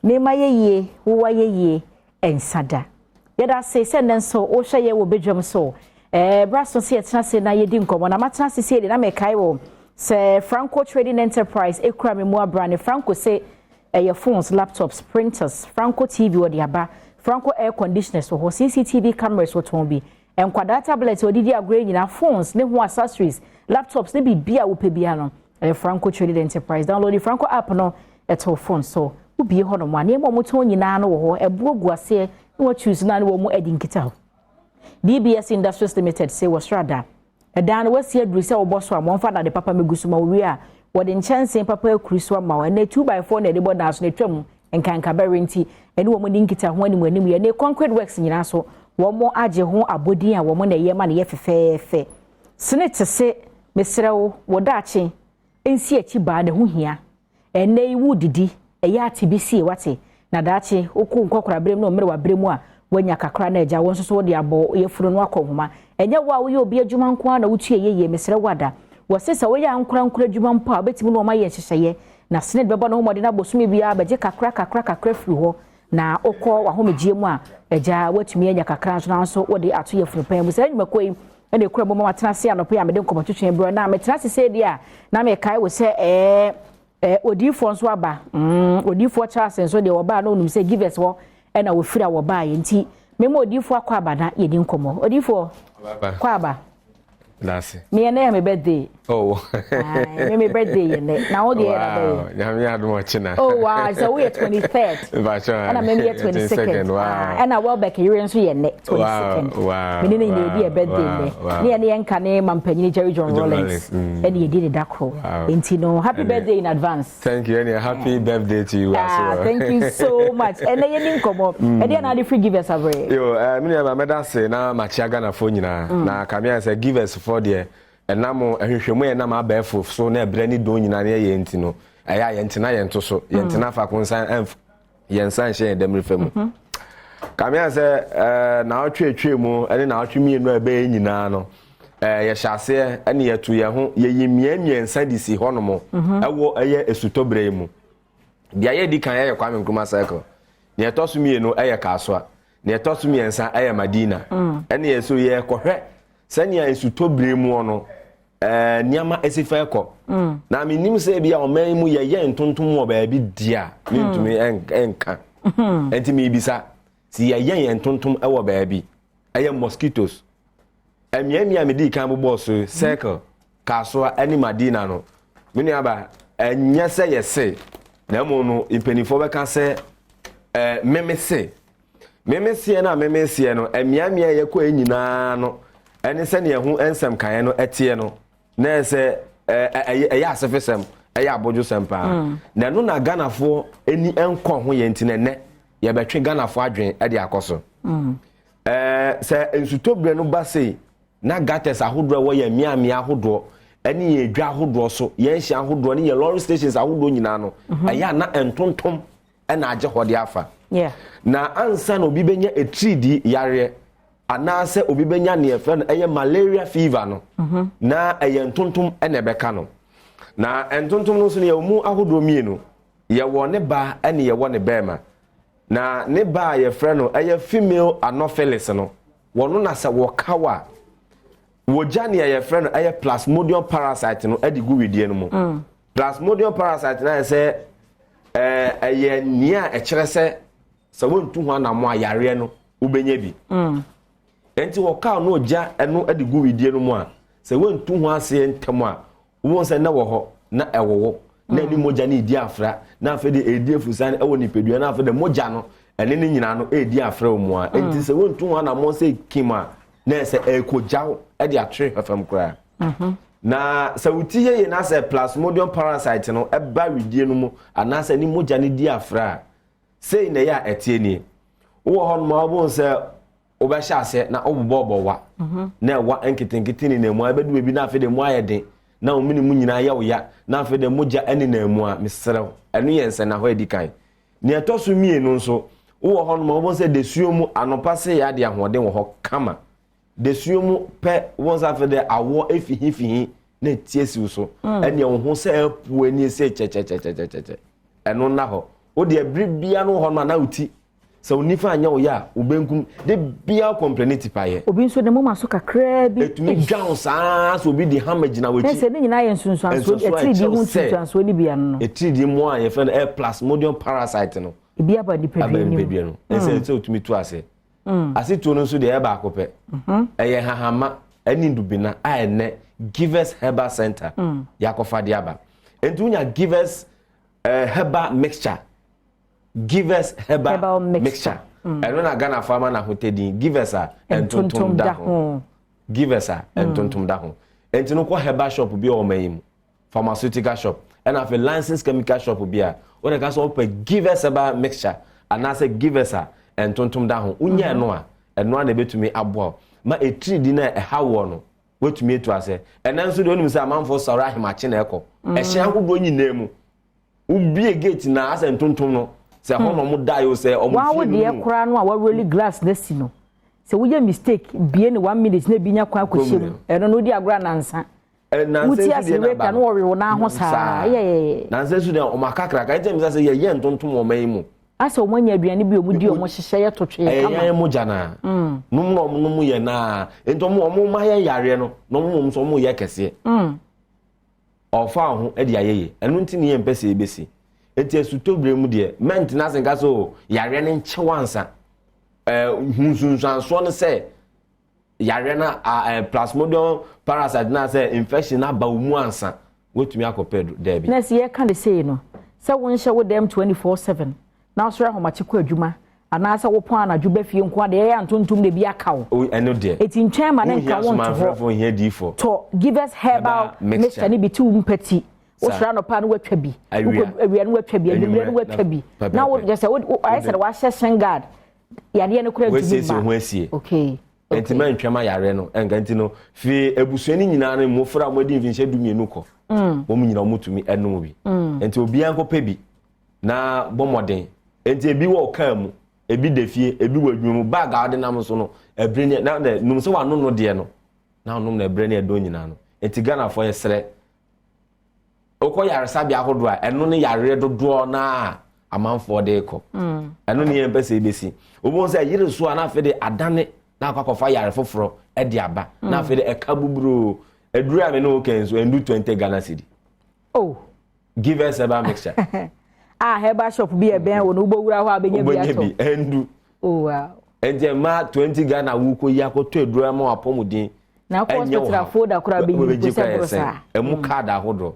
Nneɛma yɛ yie, wowa yɛ yie, ɛnsa da. Yɛda ase sɛ nnɛ nso wohwɛ yɛ wɔ badwam so. Bra so sɛ yɛtena ase na yɛdi nkɔmmɔ. Na matena ase sie de na mekae wɔ sɛ Franco Trading Enterprise ekura me mu abra ne Franco se ɛyɛ phones, laptops, printers, Franco TV wɔde aba, Franco air conditioners wɔ hɔ, CCTV cameras wɔtɔn bi, nkwadaa tablet wɔde di agorɔ nyinaa, phones ne ho accessories, laptops ne biribi a wopɛ bia no, ɛyɛ Franco Trading Enterprise. Download the Franco app no ɛtɔ phone so, wobie hɔ nom a, nneɛma a wɔtɔn nyinaa no wɔ hɔ, ɛboɔ gu aseɛ na wɔchoose na ne wɔn mu adi nkita hɔ. DBS Industries Limited sɛ wɔsoro ɛdan no wasi aduru sɛ wɔbɔ so a, wɔmfa dade papa megu so ma wɔwie a, wɔde nkyɛnsee papa akuri so ama wɔn. Ɛnɛ 2 by 4 na ɛde bɔ dan so na atwam nkankabɛre, nti ɛne wɔn di nkita ho anim anim. Yɛ ne concrete works nyinaa so, wɔn agye ho abɔdin a wɔn na ɛyɛ ma no yɛ fɛfɛɛfɛ sene te se. Mesrɛ wo, wɔ daakye nsi akyi baa ne ho hia. Ɛnɛ yi wo didi ɛyɛ ate bi sie wate na daakye wokɔ nkɔkora berɛ mu na ɔmmerɛ waberɛ mu a, wanya kakra na agya wɔn nso so wɔde abɔ yɛfunu no akɔ nhoma. Ɛnyɛ wo a woyɛ obi adwuma nko ara na wotua yɛ yie. Mesrɛ wo ada wɔse sɛ woyɛ ankorankora adwuma mpo a, wobɛtumi na ɔma yɛ nhyehyɛeɛ na sene bɛbɔ ne ho mmɔden abosome biara bɛgye kakra kakra kakra firi hɔ, na wokɔ w'ahomegyeɛ mu a, agya woatumi anya kakra nso nanso wode ato yɛfunu pan mu. Saa nnwumakuo yi ɛna ekura mu ma matena ase anɔpɛ a mede nkɔmmɔ twetwe berɛ na metena ase sɛ deɛ a na mekae wo sɛ ɛɛ odiifoɔ nso aba. Odiifoɔ Charles nso deɛ, wɔbaa na onim sɛ Givers hɔ ɛna wɔfiri a wɔbaa yɛ, nti mema odiifoɔ akɔ aba na yɛdi nkɔmmɔ. Odiifoɔ, kɔ aba. Dase. Meyɛ nɛ yɛ me birthday. Oh. Me birthday yɛ nɛ. Na wo deɛ yɛ na bɛyɛ? Nyame adom, ɔkyena. Oh wow, so woyɛ 23rd. Mpacho. Ɛna me yɛ 22nd. Wow. Ɛna Welbeck yere nso yɛ nɛ 22nd. Wow. Me ne ne nyinaa di yɛ birthday nɛ. Ne yɛ ne yɛn nka ne mampanyini Jerry John Rawlings. Ɛna yɛdi ne da koro. Nti no, happy birthday in advance. Thank you. And happy birthday to you as well. Thank you so much. Ɛnɛ yɛ ni nkɔmɔ. Ɛdeɛ na ade free Givers abrɛ. Yo, me nua, mɛda ase na makyia Ghanafoɔ nyinaa. Na kamea sɛ Givers foɔ deɛ, ɛnam ahwehwɛmu yɛ nam abɛɛfo so na ɛbrɛ ne don nyinaa ne ɛyɛ, nti no ɛyɛ a yɛntena yɛn to so, yɛntena faako nsa ɛnf yɛn nsa nhyɛ yɛn dɛm refa mu. Kamea sɛ naawɔtwe etwe mu ɛne naawɔtwe 2 a ɛbɛyɛ nyinaa no, yɛhyɛ aseɛ ɛne yɛto yɛn ho yɛyi mmea mmiɛnsa de si hɔnom ɛwɔ ɛyɛ esutɔbrɛ yi mu. Deɛ yɛdi kan ɛyɛ Kwame Nkrumah Circle, deɛ ɛtɔ so mmienu ɛyɛ Kasoa, deɛ ɛtɔ so mmiɛnsa ɛyɛ Madina. Ɛne yɛ so yɛkɔhwɛ sɛnea esutɔbrɛ mu no nneɛma esi fɛ kɔ. Na menim sɛ bi a ɔman yi mu yɛyɛ ntontom wɔ baabi di a mentumi ɛnka, nti miribisa si yɛyɛ yɛn ntontom wɔ baabi ɛyɛ mosquitoes. Mmeammea a medi kan bobɔɔ so, Circle, Kasoa ɛne Madina no, me nuaba, ɛnyɛ sɛ yɛse, na mmom no mpanimfoɔ bɛka sɛ meme se meme seɛ no a meme seɛ no, mmeammea a yɛkɔ yɛ nyinaa no ɛne sɛnea ɛho nsɛm kaeɛ no ɛteɛ no, na ɛsɛ ɛyɛ asefesɛm, ɛyɛ abodwosɛm paa. Na ɛno na Ghanafoɔ ani nkɔ ho yɛ, nti na ɛnɛ yɛbɛtwe Ghanafoɔ adwene ɛde akɔ so. Sɛ nsutɔberɛ no ba sei na gutters ahodoɔ a ɛwɔ yɛn mmeammea ahodoɔ ɛne yɛn dwa ahodoɔ so, yɛn hyɛn ahodoɔ ne yɛn lorry stations ahodoɔ nyinaa no, ɛyɛ a na ntontom ɛna agye hɔ de afa. Na ansa na obi bɛnya etiridi yareɛ anaasɛ obi bɛnya neɛ fɛ no ɛyɛ malaria fever no, na ɛyɛ ntontom ɛna ɛbɛka no. Na ntontom no nso no, yɛwɔ mu ahodoɔ mmienu: yɛwɔ ne ba ɛne yɛwɔ ne bɛrima. Na ne ba a yɛfrɛ no ɛyɛ female Anopheles no, wɔno na sɛ wɔka wa a, wɔgya nea yɛfrɛ no ɛyɛ Plasmodium parasite no ɛde gu wedeɛ no mu. Plasmodium parasite no ayɛ sɛ ɛyɛ nea ɛkyerɛ sɛ sɛ wɔntu ho anamo a, yareɛ no wobɛnya bi. Nti wɔkaa no ogya ɛno de gu wedeɛ no mu a, sɛ wɔntu ho aseɛ ntɛm a, wɔn sɛ na wɔ hɔ na ɛwɔwɔ na ɛne mogya no edi afra, na afei de edi afusan ɛwɔ nipadua, na afei de mogya no ɛne ne nyinaa no edi afra wɔ mu a. Nti sɛ wɔntu ho anamo sɛ kim a, na ɛsɛ ɛkɔgyaw ɛde atwere fam koraa. Na sɛ woti yɛ yie na sɛ Plasmodium parasite no ɛba widie no mu anaasɛ ne mogya no di afra a, sei na ɛyɛ a ɛteɛ nie: wowɔ hɔ nom a, wobɛhu sɛ wobɛhyɛ aseɛ na wobobɔbɔ wa na ɛwa nketenkete ne nam mu a, ɛbɛdu baabi na afei de mu ayɛ den na wo mene mu nyinaa yɛ wo ya, na afei de mogya ne nam mu a. Mesrɛ wo, ɛno yɛ nsɛnahɔ adi kan. Nea ɛtɔ so mmienu nso, wowɔ hɔ nom a, wobɛhu sɛ desuo mu anɔpa sɛ yɛ ade ahoɔden wɔ hɔ kama, desuo mu pɛ, wobɛhu sɛ afei de awɔ efihifihi na etie siw so, ɛnea wo ho sɛ apu ani sɛ kyɛkyɛkyɛkyɛkyɛ. Ɛno nna hɔ. Wo deɛ bere bia no wɔ hɔ no a na wo ti sɛ wo nifa anyɛ wo yɛ a wo benkum de bia complain ti pa yɛ. Obi nso ne moma so kakraa bi. Etumi dwa wo saa sɛ obi di hammer gyina w'akyi. Sɛ ne nyinaa yɛ nsunsuansoɔ atiridii ho nsunsuansoɔ no bi ano no. Atiridii mu a yɛfrɛ no ɛ plasmodium parasite no. Ebi aba nipadua no mu. Aba nipadua no. Ɛsɛ sɛ otumi tu ase. Asetuo no nso deɛ ɛyɛ baako pɛ. Ɛyɛ hahama ɛne ndubina a ɛnɛ Givers Herbal Center yɛakɔfa de aba. Nti wonya Givers Herbal Mixture. Givers Herbal, herbal Mixture. Ɛno na Ghana fo ama n'ahotɛ din Givers a ntontom da ho. Givers a ntontom da ho. Nti no kɔ herbal shop bi a ɔma yi mu, pharmaceutical shop, ɛna afei licensed chemical shop bi a wɔde ka sɛ wɔpɛ Givers Herbal Mixture anaasɛ Givers a ntontom da ho. Wonya ɛno a, ɛno a na ebetumi aboa wo ma etiridi na ɛha wɔ no wetumi etu ase. Ɛnɛ nso deɛ onim sɛ amanfoɔ sɔrɔ ahemakye na ɛkɔ ɛhyɛn ahodoɔ nyinaa mu. Wobie gate na asɛ ntontom no sɛ ɛhɔ na ɔmo da yi o, sɛ ɔmo Wawo fie no deɛ mu. Koraa no a wɔarolli glass no asi no sɛ woyɛ mistake bie ne one minute na ebi nya kwan akɔhyɛ mu, ɛno no wodi agorɔ anansa. Nansa wuti nso deɛ accelerator n'aba no wɔwe wo nan ho saa yɛyɛ. Nansa nso deɛ ɔmo akakraka ɛnkyɛn mi sɛ yɛyɛ ntontom wɔ ɔman yi mu. Asɛ wɔn anya aduane bi a wɔn di, wɔn hyehyɛ yɛ to twee. Ɛyɛ kama. Yɛn mogya naa nom na ɔmo nom yɛ naa, nti ɔmo ma yɛ yareɛ no na ɔmo mom nso ɔmo yɛ kɛseɛ. Ɔfa ho de ayɛ yie, ɛno nti ne yɛn mpɛ sɛ ebesi. Nti asutɔbere mu deɛ mɛntena ase nka so yareɛ no nkyɛw ansa. Hu nsunsuansoɔ no sɛ yareɛ no a plasmodium parasite na sɛ infection no aba wo mu ansa wotumi akɔpɛ du daabi. Na sɛ yɛka ne sei no sɛ wonhyɛ wo dɛm 24/7 na wosɔre ahomakye kɔ adwuma anaasɛ wopɔn anadwo ba fie nko a deɛ ɛyɛ antontom de bi aka wo. Ɛno deɛ eti nkyɛn ma ne nka wo nto hɔ. Somanfrɛfoɔ nhia diifoɔ. Tɔ Givers Herbal Mixture ne bi ti wo mpati. Wosɔre anɔpa no watwa bi, awia no watwa bi, anwummerɛ no watwa bi, na wo gyɛ sɛ ayɛ sɛ wahyɛ shin guard, yadeɛ no kora ntumi Wasiesie mma ho asie. Okay. Nti mɛntwɛm ayareɛ no ɛnka nti no fie abusua no nyinaa no mmɔfra a wɔadi mfinhyia 12 kɔ wɔn nyinaa wɔtumi ɛnom bi. Nti obiara nkɔpɛ bi na bɔ mmɔden. Nti ebi wɔ kaa mu, ebi da fie, ebi wɔ adwuma mu, bag a wɔde nam so no ɛbere ne na num sɛ wano no deɛ no na ɔnom na ɛbrɛ ne ɛdɔn nyinaa no. Nti Ghanafoɔ, yɛsrɛ, wokɔ yaresabea ahodoɔ a, ɛno ne yareɛ dodoɔ naa amanfoɔ de kɔ. Ɛno ne yɛn mpɛ sɛ ebesi. Wobɛhu sɛ yere so a na afei de adane na akɔ akɔfa yare foforɔ ɛde aba na afei de ɛka buburoo. Aduru a me ne wo kɛn so ɛndu 20 Ghana cedi. Oh. Givers Herbal Mixture. A herbal shop bi ɛbɛn wo no, wobɛwura hɔ a bɛnya bi wobɛnya atɔ. Bi ɛndu. Oh wow. Nti ɛma 20 Ghana wokɔ yi akɔtɔ aduru ama wapɔmuden Na akɔ ɛnyɛ wo hospital haw. Folder koraa bɛyi Wobɛgye mpo sɛ koraa boro yɛ sɛn? saa. Ɛmu card ahodoɔ.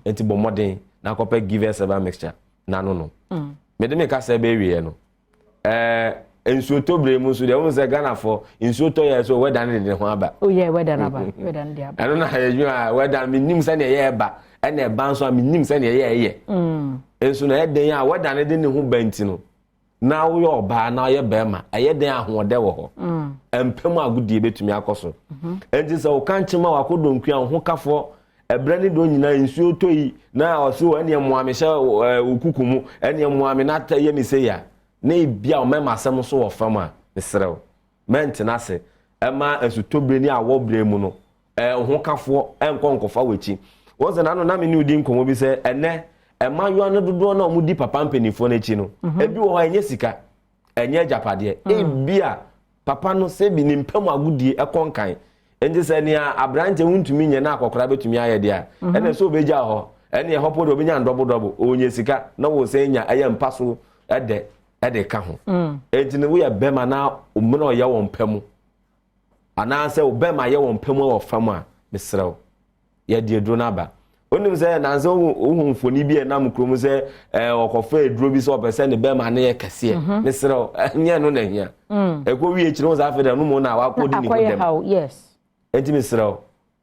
Nti bɔ mmɔden na akɔpɛ Givers Herbal Mixture na no no mede me kasa bɛwieɛ no, nsuo tɔ bere mu nso deɛ wɔn sɛ Ghanafoɔ nsuo tɔ yɛ so wɛda no de ne ho aba. Oh yeah, wɛda no aba, wɛda no de aba. Ɛno na yɛ adwuma a wɛda no menim sɛdeɛ ɛyɛ ɛba, ɛna ɛba nso a menim sɛdeɛ ɛyɛ ɛyɛ nso na ɛyɛ den a wɛda no de ne ho ba. Nti no na woyɛ ɔbaa na ɔyɛ bɛrima, ɛyɛ den ahoɔdɛ wɔ hɔ, mpɛm agodie bɛtumi akɔ so. Nti sɛ woka nkyɛn a wakɔ donku a wo ho kafoɔ ɛbrɛ ne dɔn nyinaa nsuo tɔ yi na ɔsi wɔ ɛneɛ mmoa me hyɛ wo kuku mu, ɛneɛ mmoa me na yɛ me se ya na ebi a ɔmɛma asɛm so wɔ fam a, mesrɛw, mɛntena ase ɛma asutɔbere ne awɔbere mu no ho kafoɔ ɛnkɔ nkɔfa w'akyi. Wɔn sɛ n'ano na me ne odi nkɔmɔ bi sɛ ɛnɛ mmaayewa no dodoɔ na wɔn di papa mpanimfoɔ n'akyi no, ebi wɔ hɔ a ɛnyɛ sika, ɛnyɛ agyapadeɛ. Ebi a papa no sɛbi ne mpam agodie ɛkɔ nkan, nti sɛ nea aberanteɛ wuntumi nyɛ na akɔkora bɛtumi ayɛ deɛ a, ɛna sɛ obɛgya hɔ ɛne ɛhɔ po deɛ obɛnya ndɔbodɔbo, ɔnya sika na wɔ sɛ nya ɛyɛ mpa so ɛdɛ ɛde ka ho. Nti no woyɛ bɛrima na omena ɔyɛ wɔn pɛ mu anaasɛ wo bɛrima yɛ wɔn pɛ mu wɔ fam a, mesrɛ wo, yɛde aduro no aba. Onim sɛ nansa wohu mfoni bi a ɛnam kurom sɛ ɔkɔfa aduro bi sɛ ɔpɛ sɛ ne bɛrima no yɛ kɛseɛ. Mesrɛ wo, ɛnyɛ no na hia ɛkɔ wie kyerɛ wo sɛ afei deɛ no mu na wakɔdi ne ho akɔyɛ dɛm. Haw, yes. Nti mesrɛ wo,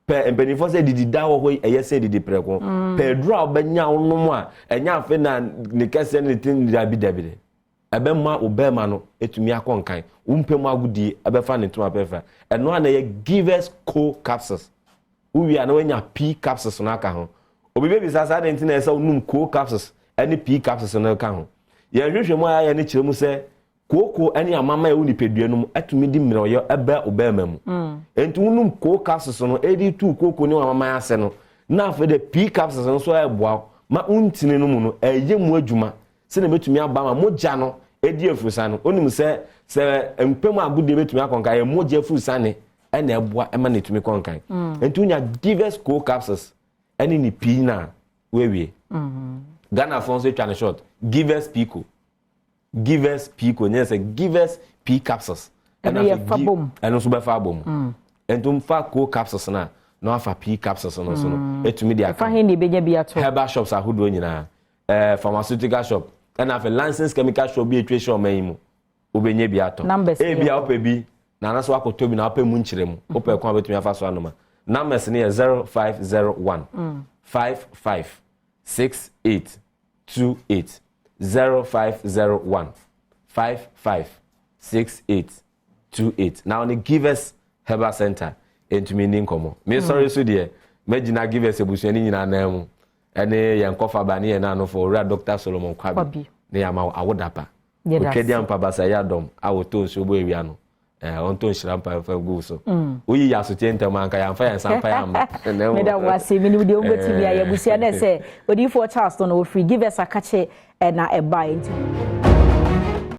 pɛ mpanimfoɔ sɛ didi da wɔ hɔ yi, ɛyɛ sɛ didi prɛko pɛ aduro a wobɛnya wo nom a ɛnyɛ afei na ne kɛseɛ ne ne ti. Dabi, dabi de ɛbɛma wo bɛrima no etumi akɔ nkan, wo mpɛ mu agodie ɛbɛfa ne ntoma pɛfɛ. Ɛno a na ɛyɛ Givers Co Capsules. Wowie a na wanya P capsules no aka ho. Obi bɛbisa saa de nti na ɛsɛ wonum Co capsules ɛne P capsules no ka ho. Yɛn hwehwɛ mu a yɛayɛ no kyerɛ mu sɛ kooko ne amama a ɛwɔ nipadua no mu atumi de mmerɛwyɛ ɛbɛ wo bɛrima mu. Nti wonum Co capsules no ɛde tu kooko ne amama ase no, na afei de P capsules no nso ɛboa wo ma wontini no mu no ɛyɛ mu adwuma. Sɛnea ɛbɛtumi aba ma mogya no adi afurusane. Wonim sɛ sɛ mpam agodie bɛtumi akɔ nkan, ɛyɛ mogya afurusane ɛna ɛboa ɛma no ɛtumi kɔ nkan. Nti wonya Givers Co capsules ɛne ne pii no a, woawie. Ghanafoɔ nso atwa no short, Givers Pico. Givers Pico nyɛ sɛ Givers P capsules. Ɛno yɛ fa bom. Ɛno nso bɛfa abom. Nti mfa Co capsules no a, na wafa P capsules no nso no ɛtumi de aka. Ɛfa he na ɛbɛnya bi ato? Herbal shops ahodoɔ nyinaa, pharmaceutical shop, ɛna afei licensed chemical shop bi atwa ahyia ɔman yi mu, wobɛnya bi atɔ. Numbers ebi a wopɛ bi na anaasɛ wakɔtɔ bi na wopɛ mu nkyerɛ mu, wopɛ kwan a wobɛtumi afa so anoma. Numbers no yɛ 0501 55 68 28, 0501 55 68 28, na ɔne Givers Herbal Center ntumi ni nkɔmmɔ. Mesɔre so deɛ, mɛgyina Givers abusua no nyinaa nan mu ɛne yɛn kɔfa ba ne yɛn nanofo Owura Dr Solomon Kwabi ne yɛama wo awoda pa. Otwadi ampa basa yɛ adɔm a wɔtɔ nsuo bɔ awia no, ɔntɔ nhyira mpa mfa gu so. Woyi yɛ asotie ntɛm anka yɛamfa yɛn nsa mpa yɛ amma. Meda wo ase. Menim deɛ wobɛtumi ayɛ. Abusua no sɛ Odiyifoɔ Charles no na wɔfiri Givers akakye ɛna ɛbaeɛ nti.